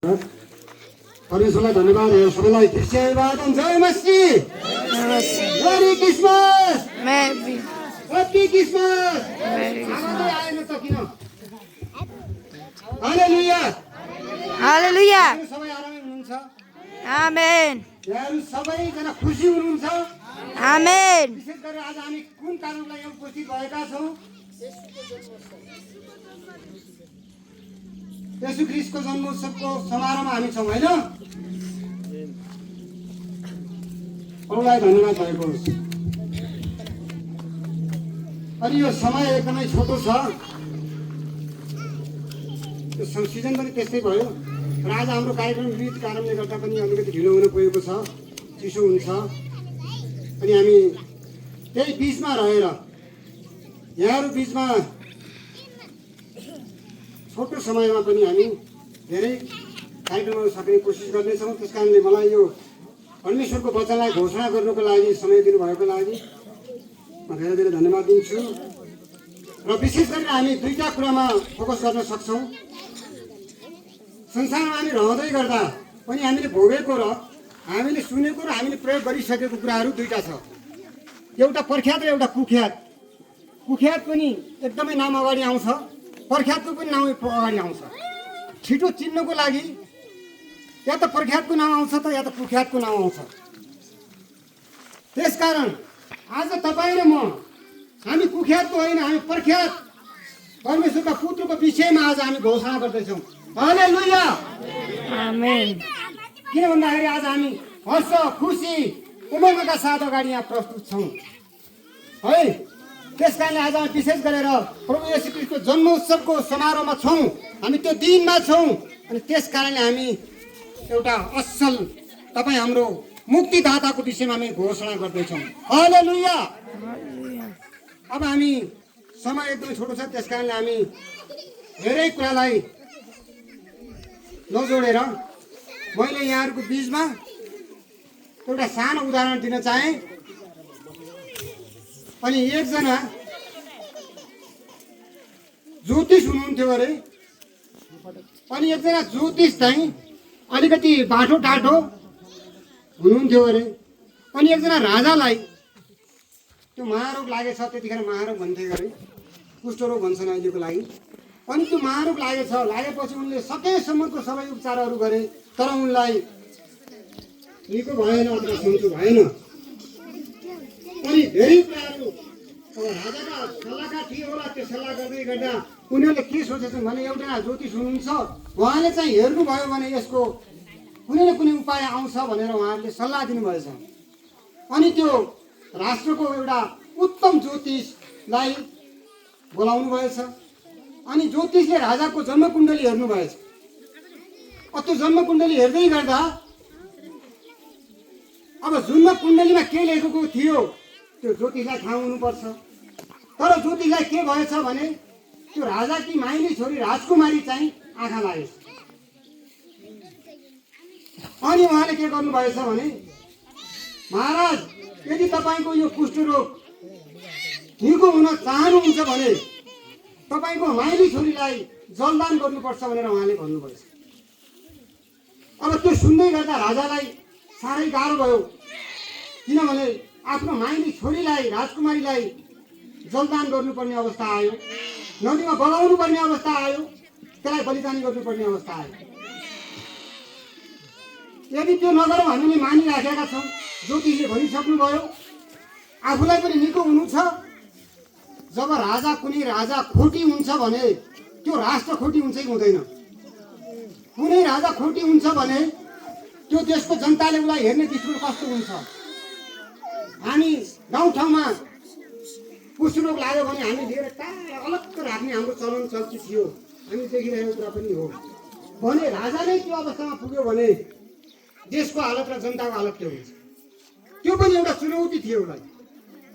परमेश्वरलाई धन्यवाद हो सबैलाई ख्रिस्टियन जय मसीह मेरी क्रिसमस हैप्पी क्रिसमस आमाले आएन त किन हालेलुया हालेलुया सबै आरामै हुनुहुन्छ आमेन यहाँहरु सबैजना खुसी हुनुहुन्छ आमेन विशेष गरी आज हामी कुन कारणलाई यहाँ उपस्थित भएका छौं येशू ख्रीष्टको जन्मोत्सवको समारोहमा हामी छौं हैन प्रभुलाई धन्यवाद भएको होस् अनि यो समय एकदमै छोटो छ यो सिजन पनि त्यस्तै भयो र आज हाम्रो कार्यक्रम विविध कारणले गर्दा पनि अलिकति ढिलो हुन गएको छ चिसो हुन्छ अनि हामी त्यही बीचमा रहेर यहाँहरु बीचमा छोटो समयमा पनि हामी धेरै कार्यक्रमहरू सक्ने कोसिस गर्नेछौँ त्यसकारणले मलाई यो परमेश्वरको वचनलाई घोषणा गर्नको लागि समय दिनुभएको लागि म धेरै धेरै धन्यवाद दिन्छु र विशेष गरी हामी दुईटा कुरामा फोकस गर्न सक्छौँ संसारमा हामी रहँदै गर्दा पनि हामीले भोगेको र हामीले सुनेको र हामीले प्रयोग गरिसकेको कुराहरू दुईटा छ एउटा प्रख्यात र एउटा कुख्यात कुख्यात पनि एकदमै नाम अगाडि आउँछ प्रख्यातको पनि नाम अगाडि आउँछ छिटो चिन्नको लागि या त प्रख्यातको नाम आउँछ त या त कुख्यातको नाम आउँछ त्यसकारण आज तपाईँ र म हामी कुख्यातको होइन हामी प्रख्यात परमेश्वरका पुत्रको विषयमा आज हामी घोषणा गर्दैछौँ हालेलुया आमेन किन भन्दाखेरि आज हामी हर्ष खुसी उमङ्गका साथ अगाडि यहाँ प्रस्तुत छौँ है त्यसकारणले आज हामी विशेष गरेर प्रभु येशू ख्रीष्टको जन्मोत्सवको समारोहमा छौँ हामी त्यो दिनमा छौँ अनि त्यसकारणले हामी एउटा असल तपाईँ हाम्रो मुक्तिदाताको विषयमा हामी घोषणा गर्दैछौँ हालेलुया अब हामी समय एकदमै छोटो छ त्यसकारणले हामी धेरै कुरालाई नजोडेर मैले यहाँहरूको बिचमा एउटा सानो उदाहरण दिन चाहेँ अनि एकजना ज्योतिष हुनुहुन्थ्यो अरे अनि एकजना ज्योतिष चाहिँ अलिकति बाटो टाटो हुनुहुन्थ्यो अरे अनि एकजना राजालाई त्यो महारोग लागेछ त्यतिखेर महारोग भन्थे अरे कुष्ठरोग भन्छन् अहिलेको लागि अनि त्यो महारोग लागेपछि उनले सकेसम्मको सबै उपचारहरू गरे तर उनलाई निको भएन अथवा सन्चो भएन अनि धेरै कुराहरू अब राजाका सल्लाहकार थिए होला त्यो सल्लाह गर्दै गर्दा उनीहरूले के सोचेछन् भने एउटा ज्योतिष हुनुहुन्छ उहाँले चाहिँ हेर्नुभयो भने यसको कुनै न कुनै उपाय आउँछ भनेर उहाँहरूले सल्लाह दिनुभएछ अनि त्यो राष्ट्रको एउटा उत्तम ज्योतिषलाई बोलाउनु भएछ अनि ज्योतिषले राजाको जन्मकुण्डली हेर्नुभएछ त्यो जन्मकुण्डली हेर्दै गर्दा अब जन्मकुण्डलीमा के लेखेको थियो त्यो ज्योतिषलाई थाहा हुनुपर्छ तर ज्योतिषलाई के भएछ भने त्यो राजाकी माइली छोरी राजकुमारी चाहिँ आँखा लागेछ अनि उहाँले के गर्नुभएछ भने महाराज यदि तपाईँको यो कुष्ठरोग निको हुन चाहनुहुन्छ भने तपाईँको माइली छोरीलाई जलदान गर्नुपर्छ भनेर उहाँले भन्नुभएछ अब त्यो सुन्दै गर्दा राजालाई साह्रै गाह्रो भयो किनभने आफ्नो माइली छोरीलाई राजकुमारीलाई जलदान गर्नुपर्ने अवस्था आयो नदीमा बगाउनु पर्ने अवस्था आयो त्यसलाई बलिदान गर्नुपर्ने अवस्था आयो यदि त्यो नगरौँ हामीले मानिराखेका छौँ ज्योतिषले भनिसक्नुभयो आफूलाई पनि निको हुनु छ जब कुनै राजा खोटी हुन्छ भने त्यो राष्ट्र खोटी हुन्छ कि हुँदैन कुनै राजा खोटी हुन्छ भने त्यो देशको जनताले उसलाई हेर्ने दृष्टिकोण कस्तो हुन्छ हामी गाउँठाउँमा कुष्ठरोग लाग्यो भने हामी लिएर टाढा अलग्ग राख्ने हाम्रो चलन चल्ती थियो हामी देखिरहेको कुरा पनि हो भने राजा नै त्यो अवस्थामा पुग्यो भने देशको हालत र जनताको हालत के हुन्छ त्यो पनि एउटा चुनौती थियो उसलाई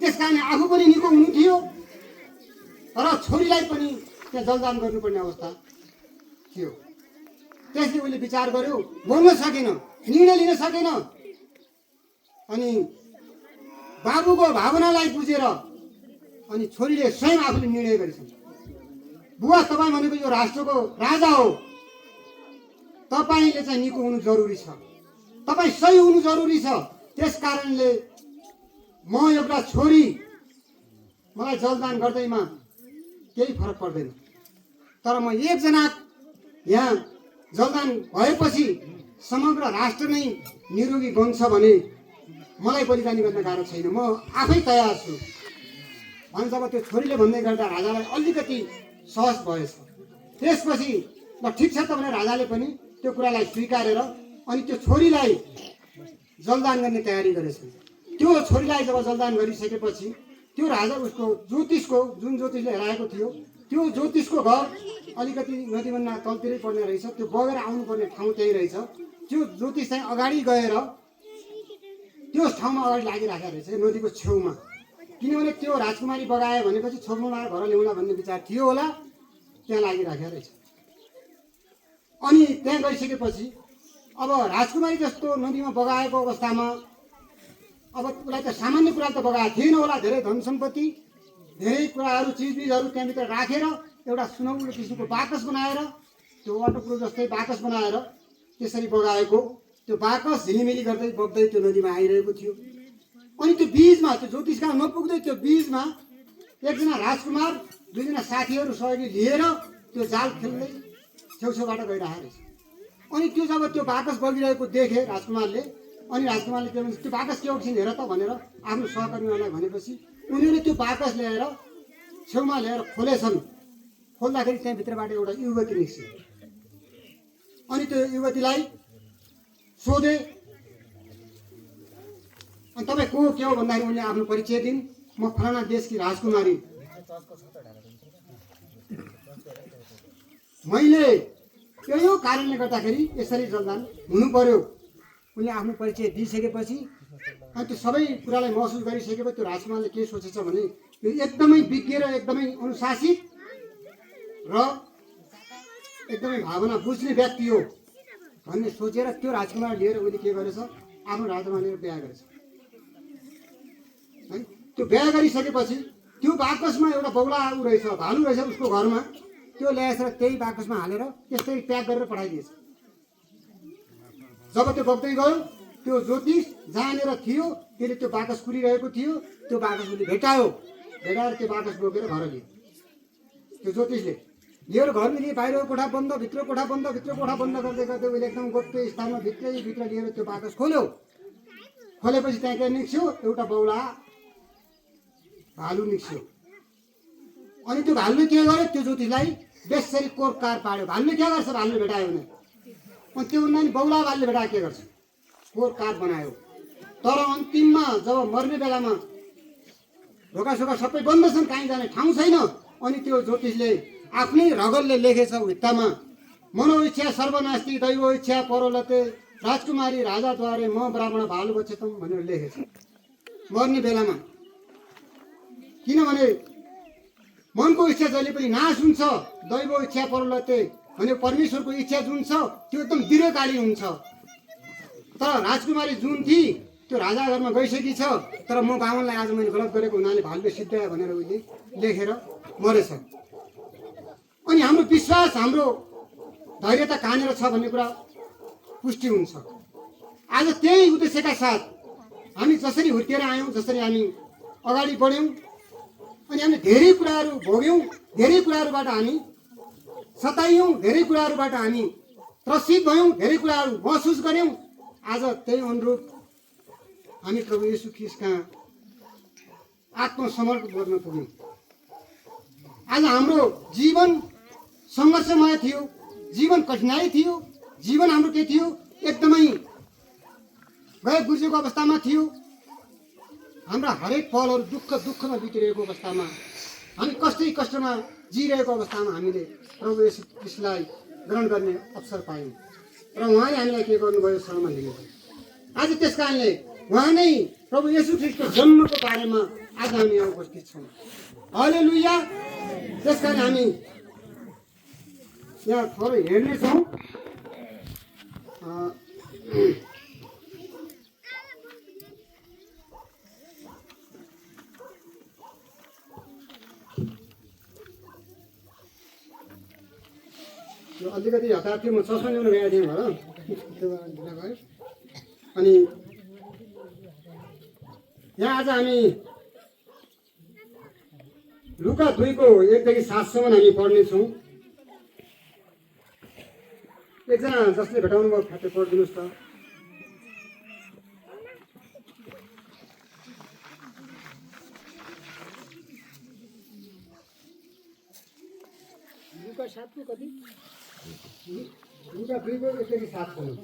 त्यसकारण आफू पनि निको हुनु थियो र छोरीलाई पनि त्यहाँ जलदान गर्नुपर्ने अवस्था थियो त्यसले उसले विचार गर्यो बोल्न सकेन निर्णय लिन सकेन अनि बाबुको भावनालाई बुझेर अनि छोरीले स्वयं आफूले निर्णय गरेछन् बुवा तपाईँ भनेको यो राष्ट्रको राजा हो तपाईँले चाहिँ निको हुनु जरुरी छ, तपाईँ सही हुनु जरुरी छ। त्यस कारणले म एउटा छोरी, मलाई जलदान गर्दैमा केही फरक पर्दैन, तर म एकजना यहाँ जलदान भएपछि समग्र राष्ट्र नै निरोगी बन्छ भने मलाई बलिदानी गर्न गाह्रो छैन, म आफै तयार छु भने जब त्यो छोरीले भन्दै गर्दा राजालाई अलिकति सहज भएछ। त्यसपछि ल ठिक छ त भने राजाले पनि त्यो कुरालाई स्वीकारेर अनि त्यो छोरीलाई जलदान गर्ने तयारी गरेछ। त्यो छोरीलाई जब जलदान गरिसकेपछि त्यो राजा उसको ज्योतिषको, जुन ज्योतिषले हराएको थियो त्यो ज्योतिषको घर अलिकति नदीभन्दा तलतिरै पर्ने रहेछ, त्यो बगेर आउनुपर्ने ठाउँ त्यही रहेछ। त्यो ज्योतिष चाहिँ अगाडि गएर त्यो ठाउँमा अगाडि लागिराखेको रहेछ नदीको छेउमा, किनभने त्यो राजकुमारी बगायो भनेपछि छोड्नु लगाएर घर ल्याउला भन्ने विचार थियो होला, त्यहाँ लागिराखेको रहेछ। अनि त्यहाँ गइसकेपछि अब राजकुमारी जस्तो नदीमा बगाएको अवस्थामा अब उसलाई त सामान्य कुरा त बगाएको थिएन होला, धेरै धन सम्पत्ति, धेरै कुराहरू चिजबिजहरू त्यहाँभित्र राखेर एउटा सुनौलो किसिमको बाकस बनाएर, त्यो वाटरप्रुफ जस्तै बाकस बनाएर त्यसरी बगाएको त्यो बाकस झिलिमिली गर्दै बग्दै त्यो नदीमा आइरहेको थियो। अनि त्यो बिचमा, त्यो ज्योतिष कहाँ नपुग्दै त्यो बिचमा एकजना राजकुमार, दुईजना साथीहरू सहयोगी लिएर त्यो जाल खेल्दै छेउछेउबाट गइरहेको रहेछ। अनि त्यो जब त्यो बाकस बगिरहेको देखे राजकुमारले, अनि राजकुमारले के भन्छ, त्यो बाकस के हो एकछिन हेर त भनेर आफ्नो सहकर्मीहरूलाई भनेपछि उनीहरूले त्यो बाकस ल्याएर छेउमा ल्याएर खोलेछन्। खोल्दाखेरि त्यहाँभित्रबाट एउटा युवती निस्क्यो। अनि त्यो युवतीलाई सोधे, अनि तपाईँ को के हो भन्दाखेरि उनले आफ्नो परिचय दिन्, म फलाना देशकी राजकुमारी, मैले यो कारणले गर्दाखेरि यसरी जलदान हुनु पर्यो। उनले आफ्नो परिचय दिइसकेपछि अनि त्यो सबै कुरालाई महसुस गरिसकेपछि त्यो राजकुमारले के सोचेछ भने यो एकदमै विज्ञ र एकदमै अनुशासित र एकदमै भावना बुझ्ने व्यक्ति हो भन्ने सोचेर त्यो राजकुमार लिएर उसले के गरेछ, आफ्नो राजकुमार लिएर बिहा गरेछ है। त्यो बिहा गरिसकेपछि त्यो बाकसमा एउटा बौला ऊ रहेछ, भालु रहेछ उसको घरमा, त्यो ल्याएर त्यही बाकसमा हालेर त्यस्तै प्याक गरेर पठाइदिएछ। जब त्यो बग्दै गयो त्यो ज्योतिष जहाँनिर थियो त्यसले त्यो बाकस कुरिरहेको थियो, त्यो बाकस उसले भेटायो, भेटाएर त्यो बाकस बोकेर घर लियो। त्यो ज्योतिषले लिएर घरमा लिए, बाहिरको कोठा बन्द, भित्र कोठा बन्द, भित्र कोठा बन्द गर्दै गर्दै उसले एकदम गोप्य स्थानमा भित्र लिएर त्यो बाकस खोल्यो। खोलेपछि त्यहाँ के निस्क्यो, एउटा बौला भालु निस्क्यो। अनि त्यो भालुले के गर्यो, त्यो ज्योतिषलाई बेसरी कोरकार पाड्यो। भालुले के गर्छ, भालुले भेटायो भने अनि त्यो उनीहरूले बौला भालुले भेटायो के गर्छ, कोरकार बनायो। तर अन्तिममा जब मर्ने बेलामा ढोकासोका सबै बन्द छन्, कहीँ जाने ठाउँ छैन, अनि त्यो ज्योतिषले आफ्नै रगलले लेखेछ भित्तामा, मनोइच्छा सर्वनास्ति दैव इच्छा परलते राजकुमारी राजाद्वारे म ब्राह्मण भालु बचेतम भनेर लेखेछ मर्ने बेलामा। किनभने मनको इच्छा जहिले पनि नाश हुन्छ, दैव इच्छा परलते भने परमेश्वरको इच्छा जुन छ त्यो एकदम दीर्घकालीन हुन्छ। तर राजकुमारी जुन थिए त्यो राजा घरमा गइसकेकी छ, तर म बाहुनलाई आज मैले गलत गरेको हुनाले भालुले सिद्धायो भनेर उसले लेखेर मरेछ। अनि हाम्रो विश्वास, हाम्रो धैर्यता कहाँनिर छ भन्ने कुरा पुष्टि हुन्छ। आज त्यही उद्देश्यका साथ हामी जसरी हुर्केर आयौँ, जसरी हामी अगाडि बढ्यौँ, अनि हामीले धेरै कुराहरू भोग्यौँ, धेरै कुराहरूबाट हामी सताइयौँ, धेरै कुराहरूबाट हामी त्रसित भयौँ, धेरै कुराहरू महसुस गऱ्यौँ। आज त्यही अनुरूप हामी प्रभु येशू ख्रीष्ट कहाँ आत्मसमर्पण गर्न पुग्यौँ। आज हाम्रो जीवन सङ्घर्षमय थियो, जीवन कठिनाइ थियो, जीवन हाम्रो के थियो, एकदमै गए गुर्जेको अवस्थामा थियो। हाम्रा हरेक पलहरू दुःखमा बितिरहेको अवस्थामा, हामी कष्टमा जिरहेको अवस्थामा हामीले प्रभु येशू ख्रीष्टलाई ग्रहण गर्ने अवसर पायौँ र उहाँले हामीलाई के गर्नुभयो, शरणमा लिनुभयो। आज त्यस कारणले उहाँ नै प्रभु येशू ख्रीष्टको जन्मको बारेमा आज हामी यहाँ उपस्थित छौँ। हालेलुया। त्यस कारण हामी यहाँ थोरै हेर्नेछौँ। यो अलि अलिकति हतार थियो, म चस्मा ल्याउन गएको थिएँ घर, त्यो भएर ढिलो भयो। अनि यहाँ आज हामी लुका 2 को 1 देखि 7 सम्म हामी पढ्नेछौँ। एकजना जसले भेटाउनु भयो खाते पढिदिनुहोस् त। लुका 7 को कति? लुका 2 को 1 देखि 7 सम्म।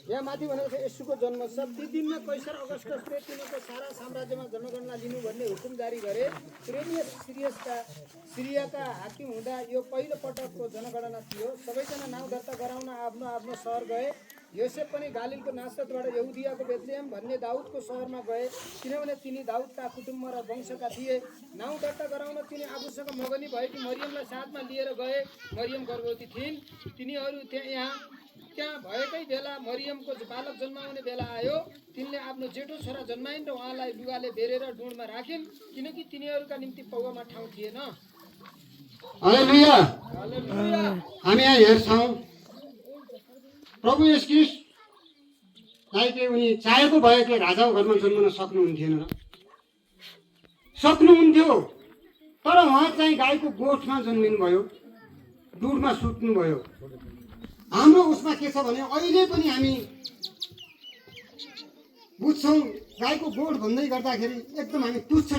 यहाँ माथि भनेको छ येशूको जन्म छ। ती दिनमा कैसर अगस्टसले तिनीहरूको सारा साम्राज्यमा जनगणना लिनु भन्ने हुकुम जारी गरे। कुरेनियस सिरियाका हाकिम हुँदा यो पहिलो पटकको जनगणना थियो। सबैजना नाउँ दर्ता गराउन आफ्नो आफ्नो सहर गए। योसेफ पनि गालिलको नासरतबाट यहुदियाको बेथलेहेम भन्ने दाउदको सहरमा गए, किनभने तिनी दाउदका कुटुम्ब र वंशका थिए। नाउँ दर्ता गराउन तिनी आफूसँग मगनी भएकी मरियमलाई साथमा लिएर गए। मरियम गर्भवती थिइन्। तिनीहरू त्यहाँ भएकै बेला मरियमको बालक जन्माउने बेला आयो। तिनले आफ्नो जेठो छोरा जन्माइन् र उहाँलाई लुगाले बेरेर डुँडमा राखिन्, किनकि तिनीहरूका निम्ति पौवामा ठाउँ थिएन। हालेलुया। हामी यहाँ हेर्छौँ प्रभु येशू ख्रीष्टलाई के उनी चाहेको भए के राजाको घरमा जन्मन सक्नुहुन्थेन र? सक्नुहुन्थ्यो, तर उहाँ चाहिँ गाईको गोठमा जन्मिनु भयो, डुँडमा सुत्नु भयो। हाम्रो उसमा के छ भने अहिले पनि हामी बुझ्छौँ गाईको गोठ भन्दै गर्दाखेरि एकदम हामी तुच्छ